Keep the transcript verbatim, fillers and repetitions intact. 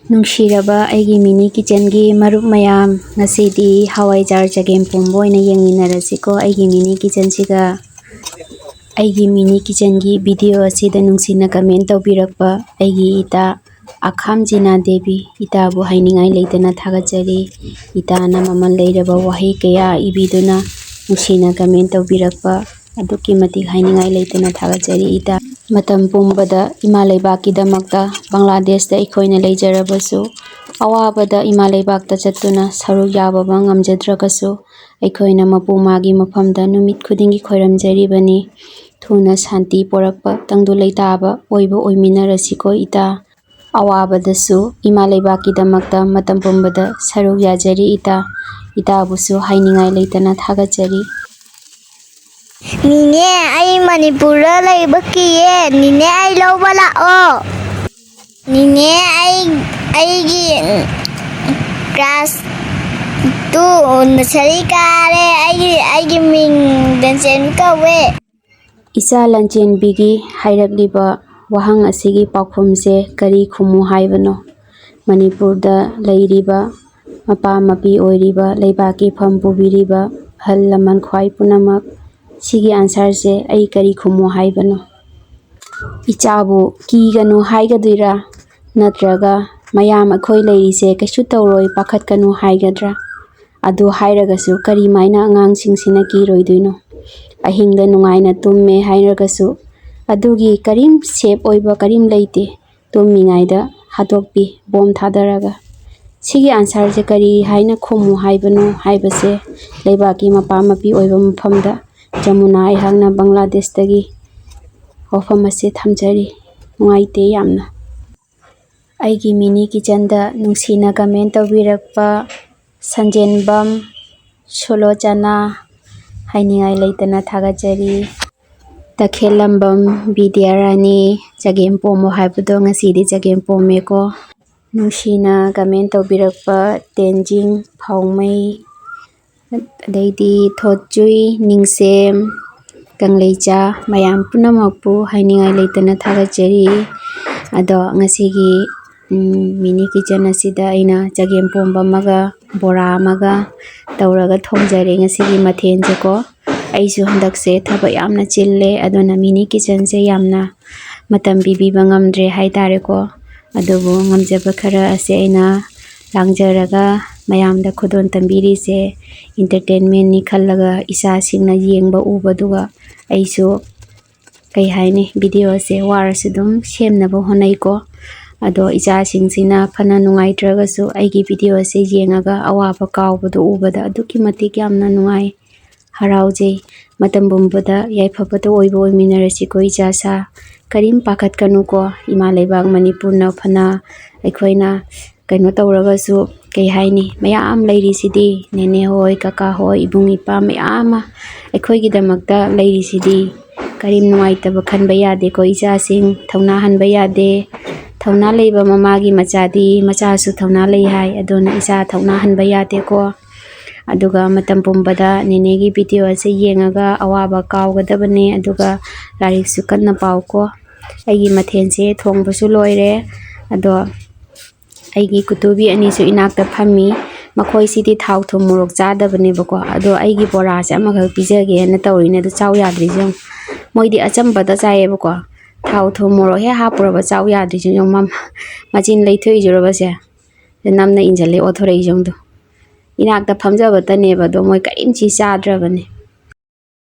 ꯅꯨꯡꯁꯤꯔꯕ ꯑꯩꯒꯤ ꯃꯤꯅꯤ ꯀꯤꯆꯟꯒꯤ ꯃꯔꯨꯞ ꯃꯌꯥꯝ, ꯉꯁꯤꯗꯤ ꯍꯋꯥꯏꯖꯥꯔ ꯆꯒꯦꯝ ꯄꯣꯝꯕ ꯑꯣꯏꯅ ꯌꯦꯡꯃꯤꯟꯅꯔꯁꯤꯀꯣ꯫ ꯑꯩꯒꯤ ꯃꯤꯅꯤ ꯀꯤꯆꯟꯁꯤꯒ, ꯑꯩꯒꯤ ꯃꯤꯅꯤ ꯀꯤꯆꯟꯒꯤ ꯚꯤꯗꯤꯑꯣ ꯑꯁꯤꯗ ꯅꯨꯡꯁꯤꯅ ꯀꯃꯦꯟ ꯇꯧꯕꯤꯔꯛꯄ ꯑꯩꯒꯤ ꯏꯇꯥ ꯑꯈꯥꯝ ꯖꯤꯅꯥ ꯗꯦꯕꯤ, ꯏꯇꯥꯕꯨ ꯍꯥꯏꯅꯤꯡꯉꯥꯏ ꯂꯩꯇꯅ ꯊꯥꯒꯠꯆꯔꯤ꯫ ꯏꯇꯥꯅ ꯃꯃꯜ ꯂꯩꯔꯕ ꯋꯥꯍꯩ ꯀꯌꯥ ꯏꯕꯤꯗꯨꯅ ꯅꯨꯡꯁꯤꯅ ꯀꯃꯦꯟ ꯇꯧꯕꯤꯔꯛꯄ ꯑꯗꯨꯛꯀꯤ ꯃꯇꯤꯛ ꯍꯥꯏꯅꯤꯡꯉꯥꯏ ꯂꯩꯇꯅ ꯊꯥꯒꯠꯆꯔꯤ ꯏꯇꯥ꯫ ꯃꯇꯝ ꯄꯨꯝꯕꯗ ꯏꯃꯥ ꯂꯩꯕꯥꯛꯀꯤꯗꯃꯛꯇ ꯕꯪꯒ꯭ꯂꯥꯗꯦꯁꯇ ꯑꯩꯈꯣꯏꯅ ꯂꯩꯖꯔꯕꯁꯨ, ꯑꯋꯥꯕꯗ ꯏꯃꯥ ꯂꯩꯕꯥꯛꯇ ꯆꯠꯇꯨꯅ ꯁꯔꯨꯛ ꯌꯥꯕ ꯉꯝꯖꯗ꯭ꯔꯒꯁꯨ, ꯑꯩꯈꯣꯏꯅ ꯃꯄꯨ ꯃꯥꯒꯤ ꯃꯐꯝꯗ ꯅꯨꯃꯤꯠ ꯈꯨꯗꯤꯡꯒꯤ ꯈꯣꯏꯔꯝꯖꯔꯤꯕꯅꯤ꯫ ꯊꯨꯅ ꯁꯥꯟꯇꯤ ꯄꯣꯔꯛꯄ ꯇꯪꯗꯨ ꯂꯩꯇꯥꯕ ꯑꯣꯏꯕ ꯑꯣꯏꯃꯤꯟꯅꯔꯁꯤꯀꯣ ꯏꯇꯥ꯫ ꯑꯋꯥꯕꯗꯁꯨ ꯏꯃꯥ ꯂꯩꯕꯥꯛꯀꯤꯗꯃꯛꯇ ꯃꯇꯝ ꯄꯨꯝꯕꯗ ꯁꯔꯨꯛ ꯌꯥꯖꯔꯤ ꯏꯇꯥ꯫ ꯏꯇꯥꯕꯨꯁꯨ ꯍꯥꯏꯅꯤꯡꯉꯥꯏ ꯂꯩꯇꯅ ꯊꯥꯒꯠꯆꯔꯤ꯫ ꯅꯤꯅꯦ, ꯑꯩ ꯃꯅꯤꯄꯨꯔꯗ ꯂꯩꯕ ꯀꯤꯌꯦ꯫ ꯅꯤꯅꯦ, ꯑꯩ ꯂꯧꯕ ꯂꯥꯛꯑꯣ꯫ ꯅꯤꯅꯦ, ꯑꯩ, ꯑꯩꯒꯤ class two nursery ꯀꯥꯔꯦ꯫ ꯑꯩꯒꯤ, ꯑꯩꯒꯤ ꯃꯤꯡ ꯂꯟꯆꯦꯟꯕꯤ ꯀꯧꯋꯦ꯫ ꯏꯆꯥ ꯂꯟꯆꯦꯟꯕꯤꯒꯤ ꯍꯥꯏꯔꯛꯂꯤꯕ ꯋꯥꯍꯪ ꯑꯁꯤꯒꯤ ꯄꯥꯎꯈꯨꯝꯁꯦ ꯀꯔꯤ ꯈꯨꯝꯃꯨ ꯍꯥꯏꯕꯅꯣ? ꯃꯅꯤꯄꯨꯔꯗ ꯂꯩꯔꯤꯕ ꯃꯄꯥ ꯃꯄꯤ ꯑꯣꯏꯔꯤꯕ, ꯂꯩꯕꯥꯛꯀꯤ ꯐꯝ ꯄꯨꯕꯤꯔꯤꯕ ꯑꯍꯜ ꯂꯃꯟ ꯈ꯭ꯋꯥꯏ ꯄꯨꯝꯅꯃꯛ, ꯁꯤꯒꯤ answerꯁꯦ ꯑꯩ ꯀꯔꯤ ꯈꯨꯝꯃꯨ ꯍꯥꯏꯕꯅꯣ? ꯏꯆꯥꯕꯨ ꯀꯤꯒꯅꯨ ꯍꯥꯏꯒꯗꯣꯏꯔꯥ? ꯅꯠꯇ꯭ꯔꯒ ꯃꯌꯥꯝ ꯑꯩꯈꯣꯏ ꯂꯩꯔꯤꯁꯦ ꯀꯩꯁꯨ ꯇꯧꯔꯣꯏ, ꯄꯥꯈꯠꯀꯅꯨ ꯍꯥꯏꯒꯗ꯭ꯔꯥ? ꯑꯗꯨ ꯍꯥꯏꯔꯒꯁꯨ ꯀꯔꯤꯃꯥꯏꯅ ꯑꯉꯥꯡꯁꯤꯡꯁꯤꯅ ꯀꯤꯔꯣꯏꯗꯣꯏꯅꯣ? ꯑꯍꯤꯡꯗ ꯅꯨꯡꯉꯥꯏꯅ ꯇꯨꯝꯃꯦ ꯍꯥꯏꯔꯒꯁꯨ, ꯑꯗꯨꯒꯤ ꯀꯔꯤꯝ safe ꯑꯣꯏꯕ ꯀꯔꯤꯝ ꯂꯩꯇꯦ꯫ ꯇꯨꯝꯃꯤꯉꯩꯗ ꯍꯥꯠꯇꯣꯛꯄꯤ, bomb ꯊꯥꯗꯔꯒ꯫ ꯁꯤꯒꯤ answerꯁꯦ ꯀꯔꯤ ꯍꯥꯏꯅ ꯈꯨꯝꯃꯨ ꯍꯥꯏꯕꯅꯣ ꯍꯥꯏꯕꯁꯦ ꯂꯩꯕꯥꯛꯀꯤ ꯃꯄꯥ ꯃꯄꯤ ꯑꯣꯏꯕ ꯃꯐꯝꯗ ꯖꯃꯨꯅꯥ ꯑꯩꯍꯥꯛꯅ ꯕꯪꯒ꯭ꯂꯥꯗꯦꯁꯇꯒꯤ ꯋꯥꯐꯝ ꯑꯁꯤ ꯊꯝꯖꯔꯤ꯫ ꯅꯨꯡꯉꯥꯏꯇꯦ ꯌꯥꯝꯅ꯫ ꯑꯩꯒꯤ mini kitchenꯗ ꯅꯨꯡꯁꯤꯅ comment ꯇꯧꯕꯤꯔꯛꯄ ꯁꯟꯖꯦꯟꯕꯝ ꯁꯨꯂꯣꯆꯅꯥ, ꯍꯥꯏꯅꯤꯡꯉꯥꯏ ꯂꯩꯇꯅ ꯊꯥꯒꯠꯆꯔꯤ꯫ ꯇꯈꯦꯜꯂꯝꯕꯝ ꯕꯤꯗ꯭ꯌꯥꯔꯥꯅꯤ, ꯆꯒꯦꯝ ꯄꯣꯝꯃꯣ ꯍꯥꯏꯕꯗꯣ ꯉꯁꯤꯗꯤ ꯆꯒꯦꯝ ꯄꯣꯝꯃꯦꯀꯣ꯫ ꯅꯨꯡꯁꯤꯅ comment ꯇꯧꯕꯤꯔꯛꯄ ꯇꯦꯟꯖꯤꯡ ꯐꯥꯎꯃꯩ, ꯑꯗꯩꯗꯤ ꯊꯣꯠꯆꯨꯏ ꯅꯤꯡꯁꯦꯝ, ꯀꯪꯂꯩꯆꯥ, ꯃꯌꯥꯝ ꯄꯨꯝꯅꯃꯛꯄꯨ ꯍꯥꯏꯅꯤꯡꯉꯥꯏ ꯂꯩꯇꯅ ꯊꯥꯒꯠꯆꯔꯤ꯫ ꯑꯗꯣ ꯉꯁꯤꯒꯤ ꯎꯝ, mini kitchen ꯑꯁꯤꯗ ꯑꯩꯅ ꯆꯒꯦꯝꯄꯣꯝꯕ ꯑꯃꯒ ꯕꯣꯔꯥ ꯑꯃꯒ ꯇꯧꯔꯒ ꯊꯣꯡꯖꯔꯦ ꯉꯁꯤꯒꯤ ꯃꯊꯦꯜꯁꯦꯀꯣ꯫ ꯑꯩꯁꯨ ꯍꯟꯗꯛꯁꯦ ꯊꯕꯛ ꯌꯥꯝꯅ ꯆꯤꯜꯂꯦ, ꯑꯗꯨꯅ mini kitchenꯁꯦ ꯌꯥꯝꯅ ꯃꯇꯝ ꯄꯤꯕꯤꯕ ꯉꯝꯗ꯭ꯔꯦ ꯍꯥꯏꯇꯥꯔꯦꯀꯣ꯫ ꯑꯗꯨꯕꯨ ꯉꯝꯖꯕ ꯈꯔ ꯑꯁꯦ ꯑꯩꯅ ꯂꯥꯡꯖꯔꯒ ꯃꯌꯥꯝꯗ ꯈꯨꯗꯣꯜ ꯇꯝꯕꯤꯔꯤꯁꯦ entertainmentꯅꯤ ꯈꯜꯂꯒ ꯏꯆꯥꯁꯤꯡꯅ ꯌꯦꯡꯕ ꯎꯕꯗꯨꯒ ꯑꯩꯁꯨ, ꯀꯩ ꯍꯥꯏꯅꯤ, videoꯁꯦ ꯋꯥꯔꯁꯨ ꯑꯗꯨꯝ ꯁꯦꯝꯅꯕ ꯍꯣꯠꯅꯩꯀꯣ꯫ ꯑꯗꯣ ꯏꯆꯥꯁꯤꯡꯁꯤꯅ ꯐꯅ ꯅꯨꯡꯉꯥꯏꯇ꯭ꯔꯒꯁꯨ ꯑꯩꯒꯤ videoꯁꯦ ꯌꯦꯡꯉꯒ ꯑꯋꯥꯕ ꯀꯥꯎꯕꯗꯣ ꯎꯕꯗ ꯑꯗꯨꯛꯀꯤ ꯃꯇꯤꯛ ꯌꯥꯝꯅ ꯅꯨꯡꯉꯥꯏ, ꯍꯔꯥꯎꯖꯩ꯫ ꯃꯇꯝ ꯄꯨꯝꯕꯗ ꯌꯥꯏꯐꯕꯇ ꯑꯣꯏꯕ ꯑꯣꯏꯃꯤꯟꯅꯔꯁꯤꯀꯣ ꯏꯆꯥꯁꯥ꯫ ꯀꯔꯤꯝ ꯄꯥꯈꯠꯀꯅꯨꯀꯣ, ꯏꯃꯥ ꯂꯩꯕꯥꯛ ꯃꯅꯤꯄꯨꯔꯅ ꯐꯅ ꯑꯩꯈꯣꯏꯅ ꯀꯩꯅꯣ ꯇꯧꯔꯒꯁꯨ, ꯀꯩ ꯍꯥꯏꯅꯤ, ꯃꯌꯥꯝ ꯂꯩꯔꯤꯁꯤꯗꯤ, ꯅꯦꯅꯦ ꯍꯣꯏ, ꯀꯀꯥ ꯍꯣꯏ, ꯏꯕꯨꯡ ꯏꯄ꯭ꯋꯥ ꯃꯌꯥꯝ ꯑꯃ ꯑꯩꯈꯣꯏꯒꯤꯗꯃꯛꯇ ꯂꯩꯔꯤꯁꯤꯗꯤ꯫ ꯀꯔꯤꯝ ꯅꯨꯡꯉꯥꯏꯇꯕ ꯈꯟꯕ ꯌꯥꯗꯦꯀꯣ ꯏꯆꯥꯁꯤꯡ, ꯊꯧꯅꯥ ꯍꯟꯕ ꯌꯥꯗꯦ꯫ ꯊꯧꯅꯥ ꯂꯩꯕ ꯃꯃꯥꯒꯤ ꯃꯆꯥꯗꯤ ꯃꯆꯥꯁꯨ ꯊꯧꯅꯥ ꯂꯩ ꯍꯥꯏ, ꯑꯗꯨꯅ ꯏꯆꯥ ꯊꯧꯅꯥ ꯍꯟꯕ ꯌꯥꯗꯦꯀꯣ꯫ ꯑꯗꯨꯒ ꯃꯇꯝ ꯄꯨꯝꯕꯗ ꯅꯦꯅꯦꯒꯤ video ꯑꯁꯦ ꯌꯦꯡꯉꯒ ꯑꯋꯥꯕ ꯀꯥꯎꯒꯗꯕꯅꯦ, ꯑꯗꯨꯒ ꯂꯥꯏꯔꯤꯛꯁꯨ ꯀꯟꯅ ꯄꯥꯎꯀꯣ꯫ ꯑꯩꯒꯤ ꯃꯊꯦꯜꯁꯦ ꯊꯣꯡꯕꯁꯨ ꯂꯣꯏꯔꯦ꯫ ꯑꯗꯣ ꯑꯩꯒꯤ ꯀꯨꯇꯨꯕꯤ ꯑꯅꯤꯁꯨ ꯏꯅꯥꯛꯇ ꯐꯝꯃꯤ꯫ ꯃꯈꯣꯏꯁꯤꯗꯤ ꯊꯥꯎ ꯊꯨꯝ ꯃꯣꯔꯣꯛ ꯆꯥꯗꯕꯅꯦꯕꯀꯣ꯫ ꯑꯗꯣ ꯑꯩꯒꯤ ꯕꯣꯔꯥꯁꯦ ꯑꯃꯈꯛ ꯄꯤꯖꯒꯦꯅ ꯇꯧꯔꯤꯅꯦ, ꯑꯗꯨ ꯆꯥꯎ ꯌꯥꯗ꯭ꯔꯤꯁꯦ ꯌꯦꯡꯉꯨ꯫ ꯃꯣꯏꯗꯤ ꯑꯆꯝꯕꯇ ꯆꯥꯏꯌꯦꯕꯀꯣ꯫ ꯊꯥꯎ ꯊꯨꯝ ꯃꯣꯔꯣꯛ ꯍꯦꯛ ꯍꯥꯞꯄꯨꯔꯕ ꯆꯥꯎ ꯌꯥꯗ꯭ꯔꯤꯁꯦ ꯌꯦꯡꯉꯨ꯫ ꯃꯝ-, ꯃꯆꯤꯟ ꯂꯩꯊꯣꯛꯏꯁꯤꯔꯣꯕꯁꯦ? ꯅꯝꯅ ꯏꯟꯁꯤꯜꯂꯦ ꯑꯣꯊꯣꯔꯛꯏꯁꯦ ꯌꯦꯡꯉꯨ꯫ ꯏꯅꯥꯛꯇ ꯐꯝꯖꯕꯇꯅꯦꯕ, ꯑꯗꯣ ꯃꯣꯏ ꯀꯔꯤꯝ ꯆꯤ ꯆꯥꯗ꯭ꯔꯕꯅꯦ꯫